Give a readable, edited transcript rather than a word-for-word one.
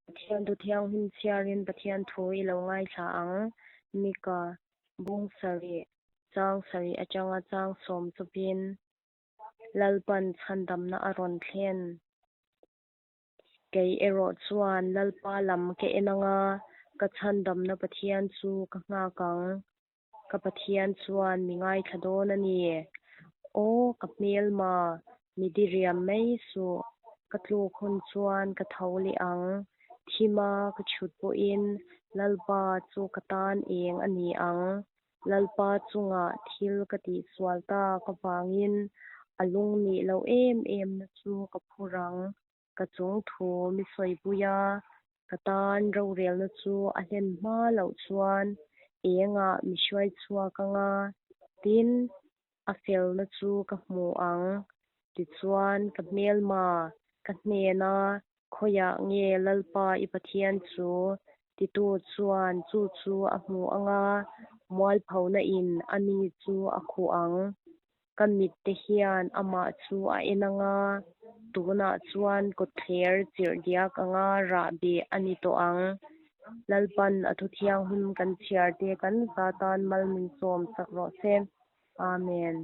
Pathian thu thianghlim chhiarin Pathian thu i lo ngaithla ang. Mika, bung sarih, chang sarih atanga chang sawm chawpin Lalpan chhandamna a rawn thlen. Kei erawh chuan Lalpa lam ka en anga, ka chhandamna Pathian chu ka nghak ang. Ka Pathian chuan mi ngaithla dawn a ni. Aw, ka hmelma, mi diriam mai suh. Ka tluk hun chuan ka tho leh ang. Thima ka chhut pawhin Lalpa chu ka tan eng a ni ang. Lalpa chungah thil ka tihsual tak avangin a lung nih loh em emna chu ka phur ang. Ka chung thu mi sawipui a, ka tan rorelna chu a hlen hma loh chuan engah mi hruai chhuak ang a, tin, a felna chu ka hmu ang. Tichuan, ka hmelma ka hnena khawiah nge Lalpa i Pathian chu titu chuan chu chu a hmu ang a, mualphona in ani chu a khuh ang. Ka mitte hian amah chu a en ang a, tunah chuan kawtthler chirh diak anga rah beh a ni tawh ang. Lalpan a thu thianghlim kan chhiar te kan za tan mal min sawm sak rawh se. Amen.